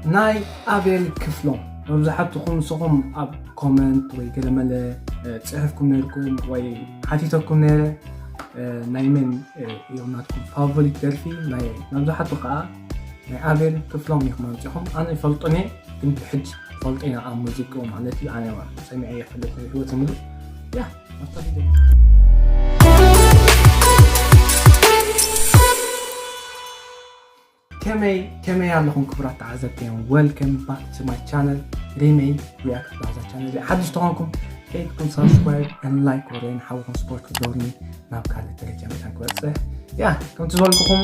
ናይ ኣቤል ክፍሎም። መብዛሕትኹም ንስኹም ኣብ ኮመንት ወይ ገለመለ፣ እ፣ ጽሕፍኩም ነርኩም ወይ ሓቲተኩም ነረ፣ እ፣ ናይ መን፣ እ፣ እዮም ናትኩም ፋቮሪት ደርፊ? ናይ መብዛሕትኡ ከኣ ናይ ኣቤል ክፍሎም ኢኹም ኣምጺኹም። ኣነ ይፈልጦም እየ፣ ግን ብሕጂ ፈልጦ ኢና ኣብ ሙዚቃኡ ማለት እዩ። ኣነ ሰሚዐ ይፈልጥ ህይወት ምሉእ። ያ፣ ኣብታ ቪድዮ። ከመይ፣ ከመይ ኣለኹም ክቡራት ተዓዘብቲ እዮም? Welcome back to my channel, Remade React በዛ ቻነል ሓድሽ ተኾንኩም ከይድኩም subscribe and like ወረን ሓውኹም ስፖርት ክትገብሩኒ ናብ ካልእ ደረጃ መታን ክበጽሕ። ያ፣ ከምቲ ዝበልኩኹም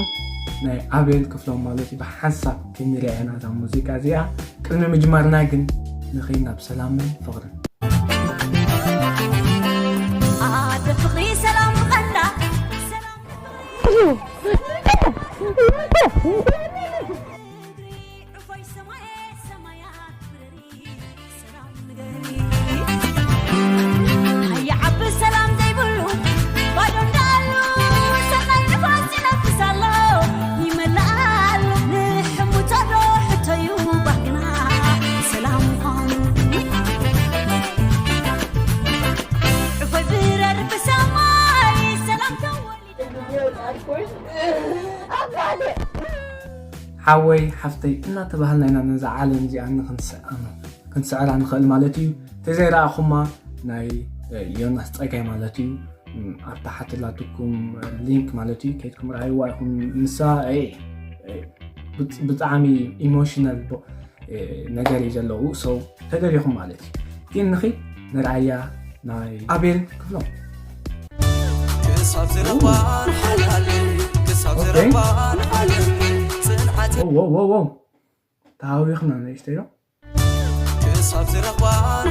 ናይ ኣቤል ክፍሎም ማለት እዩ። ብሓንሳብ ክንሪኣ ኢና እዛ ሙዚቃ እዚኣ። ቅድሚ ምጅማርና ግን ንኸይድ ናብ ሰላምን ፍቕርን። ኣደ ፍቕሪ ሰላም ቐንዳ፣ ሰላም ርፎይ ሰማየ ሰማያት ብረሪ፣ ሰላም ንገሪ። ኣይዓቢ ሰላም ዘይብሉ ባዶ እንዳሉ፣ ሰናይ ንፋስ ይነፍስ ኣሎ፣ ይመልእ ኣሎ። ንሕሙቶ ዶ ሕቶዩ ባህግና ሰላም ምዃኑ። ርፎይ ብረር ብሰማይ ሰላም ተወሊዱ። ሓወይ ሓፍተይ እናተባህልና ኢና ነዛ ዓለም እዚኣ ንክንስዕማ፣ ክንስዕራ ንኽእል ማለት እዩ። ተዘይረኣኹማ ናይ፣ እ፣ ዮናስ ጸጋይ ማለት እዩ። እም፣ ኣብ ታሕቲ ላትኩም፣ እ፣ ሊንክ ማለት እዩ። ከይድኩም ረኣይዋ ኢኹም። ንሳ፣ እ፣ እ፣ ብጥ-፣ ብጣዕሚ ኢሞሽናል ቦ-፣ እ፣ ነገር እዩ ዘለዉ። So፣ ተደሪኹም ማለት እዩ። ግን ንኺድ ንርኣያ ናይ ኣቤል ክፍሎም። ክሳብ ዝረኽባን ሓላል፣ ክሳብ ኦኬ። ዝረኽባን ዓለም፣ ጽንዓት ዋው፣ ዋው፣ ዋው፣ ዋው። ተሃዊኽና ንእሽተይ ዶ? ክሳብ ዝረኽባን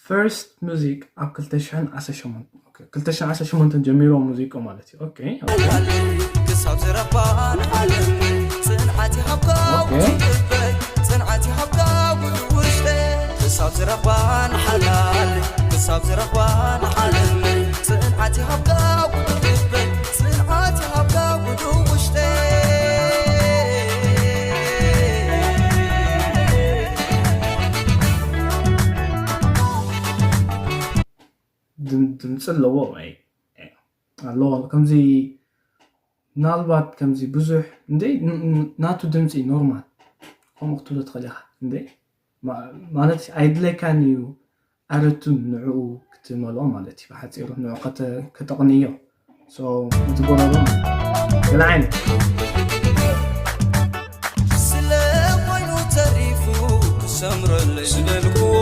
ፈርስት ሙዚክ ኣብ ክልተ ሽሕን ዓሰርተ ሸሞንተን። ኦኬ፣ ክልተ ሽሕን ዓሰርተ ሸሞንተን ጀሚርዎ ሙዚቃ ማለት እዩ። ኦኬ፣ ኦኬ። ሓላል ክሳብ ዝረኽባን ዓለም ጽንዓት ይሃብካ ኦኬ። ውሽጠይ ጽንዓት ይሃብካ ውሽጠይ ክሳብ ዝረኽባን ሓላል ክሳብ ዝረኽባን ዓለም ጽንዓት ይሃብካ ውሽጠይ ጽንዓት ይሃብካ ውሽጠይ። ድም-፣ ድምፂ ኣለዎ ወይ? ኣለዎ። ከምዚ ምናልባት ከምዚ ብዙሕ እንደ ን-፣ ን-፣ ናቱ ድምፂ ኖርማል ከምኡ ክትብሎ ትኽእል ኢኻ። እንደ ማ-፣ ማለት ኣይድለካን እዩ ኣረቱ ንዕኡ ክትመልኦ ማለት እዩ። ብሓፂሩ ንዕኡ ከተ-፣ ከተቕንዮ። So፣ እቲ ጎረሮ ገለ ዓይነት። ስለ ኮይኑ ተሪፉ ክሰምረለይ ዝደልክዎ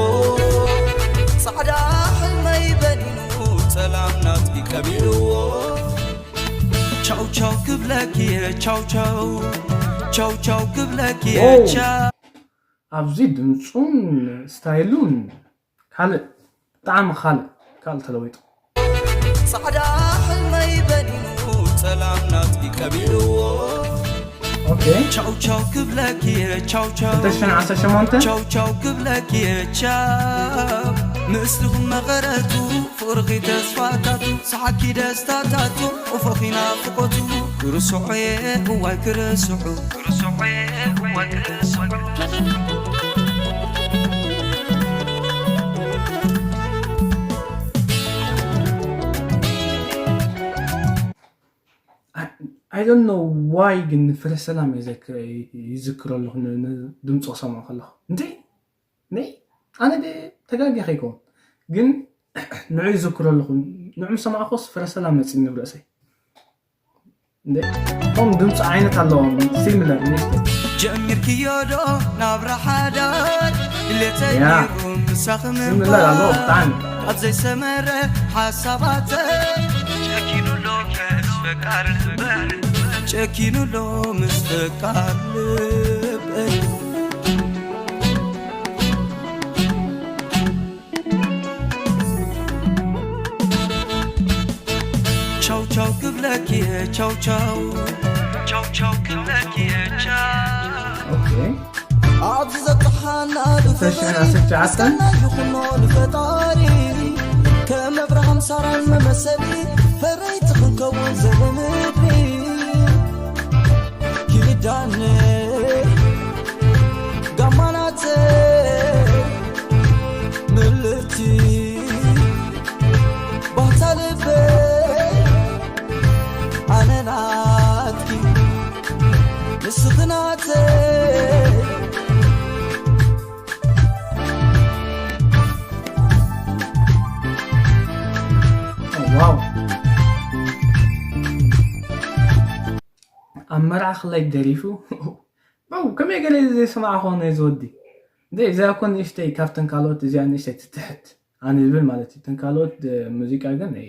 ጻዕዳ ሕልመይ በኒኑ ሰላም ናትኪ ከቢልዎ። ቻው ቻው ክብለኪ እየ ቻው ቻው ቻው ቻው ክብለኪ እየ ዋው። ቻው። ኣብዚ ድምፁን ስታይሉን ካልእ ብጣዕሚ ካልእ ካልእ ተለዊጡ። ጻዕዳ ሕልመይ በኒኑ ሰላም ናትኪ ከቢልዎ። ኦኬ። ቻው ቻው ክብለኪ እየ ቻው ቻው ክልተ ሽሕን ዓሰርተ ሸሞንተ። ቻው ቻው ክብለኪ እየ ቻው። ምስልኹም መቐረቱ ፍቕርኺ ተስፋታቱ ሰሓቂ ደስታታቱ ኡፎኺ ናፍቆቱ ክርስዖ እየ እዋይ ክርስዑ። I don't know why ግን ፍረ ሰላም ይዘክ-፣ ይዝክሮ ኣለኹ ን-፣ ን-፣ ድምፂ ክሰምዖ ከለኹ። እንዴ? ነይ? ኣነ ደ ተጋጊ ከይከውን። ግን ንዑ ይዝክሮ ኣለኹ። ንዑ ምስ ሰማዕኩስ ፍረ ሰላም መፂኒ ኣብ ርእሰይ። እንዴ? እቶም ድምፂ ዓይነት ኣለዎም፣ ሲሚለር፣ ንእሽተይ። ጀሚርክዮ ዶ ናብራ ሓዳር? ድሌተይ ያ። ነይሩ ምሳኺ ሲሚለር ኣለዎ፣ ምንባር። ብጣዕሚ። ካብ ዘይሰመረ ሓሳባተይ። ጨኪኑሎ ምስ ፈቃር ልበይ። ጨኪኑሎ ምስ ፈቃር ልበይ። ቻው ቻው ክብለኪ እየ ቻው ቻው። ቻው ቻው ክብለኪ እየ ቻው። ኦኬ። ኣብዚ ዘብጽሓና ክልተ ሽሕን ዓሰርተ ትሽዓተን። ምስጋና ይኹኖ ንፈጣሪ። ከም ኣብርሃም ሳራን መመሰሊ ፈረይቲ ክንከውን ዘርኢ ምድሪ። ኪዳነ መርዓ ክላይ ደሪፉ። ዋው፣ ከመይ ገለ ዘይሰማዕኹ ነዚ ወዲ። እንደ እዚኣ እኮ ንእሽተይ ካብተን ካልኦት እዚኣ ንእሽተይ ትትሕት። ኣነ ዝብል ማለት እዩ። እተን ካልኦት፣ እ፣ ሙዚቃ ግን፣ እ፣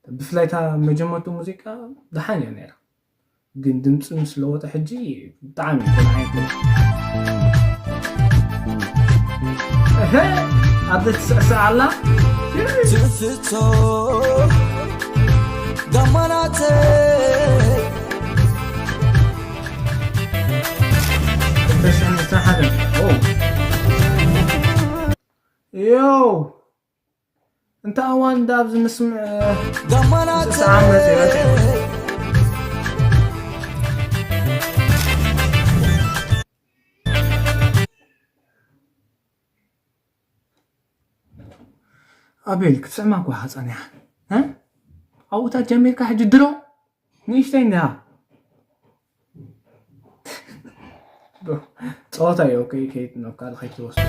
ብፍላይ እታ መጀመርቱ ሙዚቃ ደሓን እያ ነይራ። ግን ድምፂ ምስ ለወጠ ሕጂ ብጣዕሚ እዩ ገለ ዓይነት። እህ፣ ኣብ ትስዕስዕ ኣላ። ትፍቶ ጋማናተ ክልተ ሽሕን ዕስራን ሓደን። ኦ። ዮ። እንተ ኣዋልድ ኣብዚ ንስምዕ፣ ጋማናተ ስልሳ ዓመት እዩ። ኣቤል፣ ክትስዕማ እኳ ኢኻ ጸኒሓ። እ? ኣብኡታት ጀሚርካ ሕጂ ድሮ ንእሽተይ እንዲያ። ጸወታ እዩ። ኦኬ፣ ከይድ ነው፣ ካልእ ከይትወስዱ።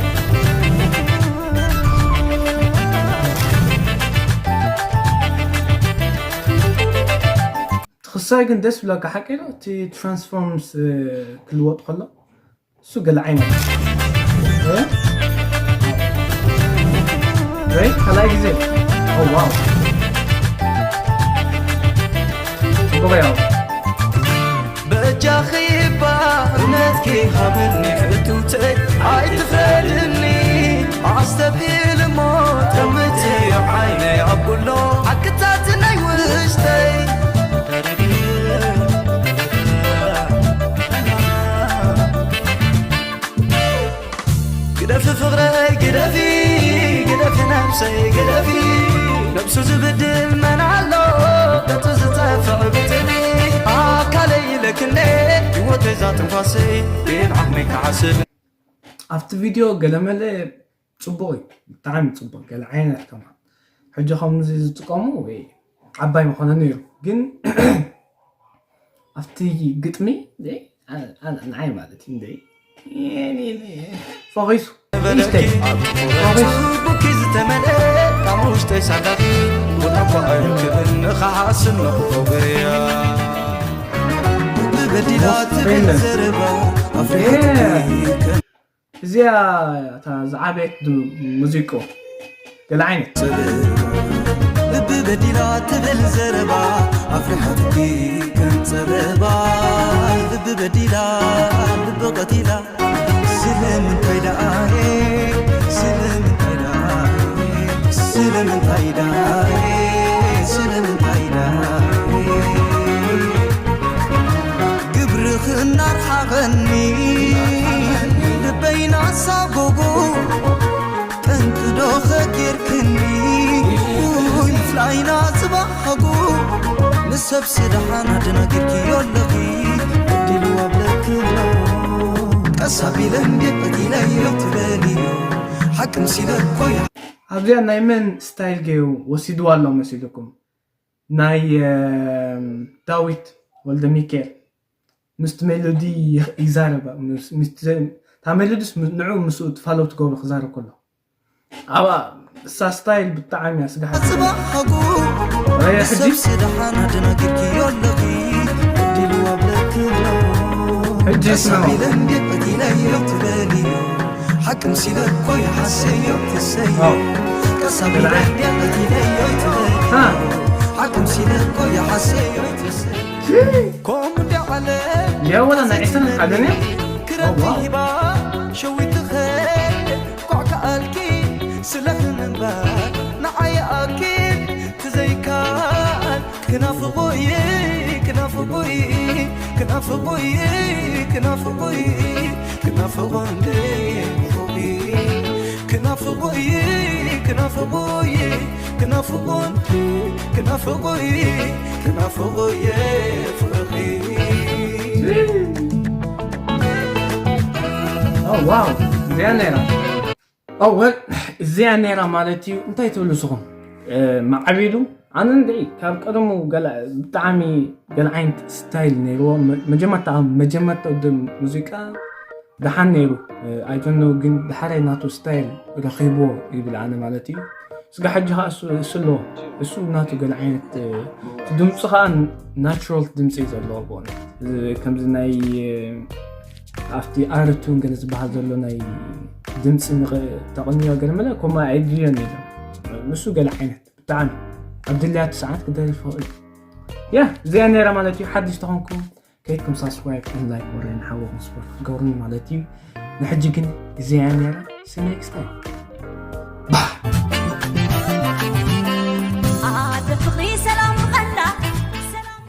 ትኽሳይ ግን ደስ ብለካ ሓቂ ነው። እቲ ትራንስፎርምስ፣ እ፣ ክልወጥ ከሎ እሱ ገለ ዓይነት። እ? ወይ ካልኣይ ግዜ። ኦ፣ ዋው። ጽቡቕ ያው። በጃኺ እባ እምነትኪ ሃብኒ ፍትውተይ ኣይትፍረድኒ። ኣስተብሂል እሞ ጠምቲ ዓይነይ ኣቡሎ ሓቅታት ናይ ውሽጠይ። ግደፊ ፍቕረይ ግደፊ፣ ግደፊ ነብሰይ ግደፊ። ነብሱ ዝብድል መን ኣሎ? ገጹ ዝጠፍዕ ብጥሚ ኣካለይ ለክኔ ህይወተይ ዛ ትንፋሰይ ብዓቕመይ ክዓስብ። ኣብቲ ቪድዮ ገለመለ ጽቡቕ እዩ፣ ብጣዕሚ ጽቡቕ፣ ገለ ዓይነት ከማን። ሕጂ ከምዚ ዝጥቀሙ ወይ ዓባይ ምኾነ ነይሩ፣ ግን ኣብቲ ግጥሚ፣ ዘይ፣ ኣነ፣ ኣነ፣ ንዓይ ማለት እዩ፣ እንደ፣ ፈኺሱ። ንእሽተይ። ፈኺሱ። ጽቡኪ ዝተመልአ ካብ ውሽጠይ ሳላኺ፣ ቦታ እኳ ኣይረክብን ንኽሓስብ ንኽፈውያ። ብበዲላ ትብል ዘረባ ኣፍሪሃትኪ። እዚኣ እታ ዝዓበየት ድ-፣ ሙዚቆ ገለ ዓይነት። ልቢ በዲላ ትብል ዘረባ ኣፍሪሓትኪ ከም ጸበባ። ልቢ በዲላ፣ ልቢ ቀቲላ፣ ስለምንታይ ደኣ እየ? ስለምንታይ ደኣ እየ? ስለምንታይ ደኣ እየ? ስለምንታይ ደኣ እየ? ግብርኽ እናርሓቐኒ፣ ልበይ ናሳጎጎ፣ ጠንቂ ዶ ኸጌርክኒ፣ ውይ፣ ምፍላይና ጽባሕ ሃጉ። ንሰብሲ ደሓን ኣደናጊርክዮ ኣለኺ፣ በዲልዋ ብለኪ ኣሎ። ቀስ ኣቢለ እንዴ ቀቲለዮ ትበልዮ፣ ሓቂ ምሲለ እኮ እየ። ኣብዚኣ ናይ መን ስታይል ገይሩ ወሲድዋ ኣሎ መሲልኩም? ናይ፣ እም፣ ዳዊት ወልደ ሚካኤል ምስቲ ሜሎዲ ይዛረብ። ምስ፣ ምስቲ ዘ-፣ እታ ሜሎዲስ ም-፣ ንዑ ምስኡ ትፋለው ትገብሮ ክዛረብ ከሎ። ኣብኣ እሳ ስታይል ብጣዕሚ እያ ስጋሓት። ጽባሕ ሃጉ። ረየ ሕጂ? ሰብሲ ደሓን ኣደናጊርክዮ ኣለኺ፣ በዲልዋ ብለኪ ኣሎ። ሕጂ ቀስ ስምዑ። ኣቢለ እንዴ ቀቲለዮ ትበልዮ፣ ሓቂ ምሲለ እኮ ይሓሰዮ ትሰዮ። ዋው። ቀስ ኣቢለ እንዴ ቀቲለዮ ትበልዮ፣ ሃ። ሓቂ ምሲለ እኮ ይሓሰዮ ትሰዮ። ከምኡ እንደ ዓለም እንዲያ ወላ ናይ ዕስራን ሓደን እያ? ክረቲ ዋው። ሂባ ሸዊትኸ ኳዕ ከኣልኪ ስለኺ ምንባር ንዓይ ኣኪል ትዘይካል ክናፍቑይ ክናፍቑይ ክናፍቑይ ክናፍቑይ ክናፍቑ እንደ ክናፍቑይ ክናፍቑይ ክናፍቑ እንደ ክናፍቑይ ክናፍቑይ ፍቕሪ። ኦ፣ ዋው፣ እዚኣ ነይራ። ኦ፣ ወል፣ እዚኣ ነይራ ማለት እዩ። እንታይ ትብሉ ንስኹም? እ፣ ማዕቢሉ? ኣነ እንድዒ ካብ ቀደሙ ገለ፣ ብጣዕሚ ገለ ዓይነት ስታይል ነይርዎ። መ-፣ መጀመርታ፣ መጀመርታ ወዲ ሙዚቃ ደሓን ነይሩ። እ፣ I don't know፣ ግን ድሓራይ ናቱ ስታይል ረኺብዎ ይብል ኣነ ማለት እዩ። ስጋ ሕጂ ኸዓ እሱ፣ እሱ ኣለዎ። እሱ ናቱ ገለ ዓይነት፣ እ፣ ድምፁ ኸዓ ናቹራል ድምፂ እዩ ዘለዎ ብእውነት። ከምዚ ናይ ኣብቲ ኣረቱን ገለ ዝበሃል ዘሎ ናይ ድምፂ ተቐንዮ ገለ መለ ኮማ ኣይድልዮን እዩ። ንሱ ገለ ዓይነት ብጣዕሚ ኣብ ድልያቱ ሰዓት ክደርፍ ይኽእል። ያ እዚኣ ነይራ ማለት እዩ። ሓድሽ ተኾንኩም ከይድኩም ሳብስክራይብ ን ላይክ ወረን ሓወኹም ስፖርት ክገብሩኒ ማለት እዩ። ንሕጂ ግን እዚኣ ነይራ። See you next time. ኣደ ፍቕሪ ሰላም ብቐንዳ ሰላም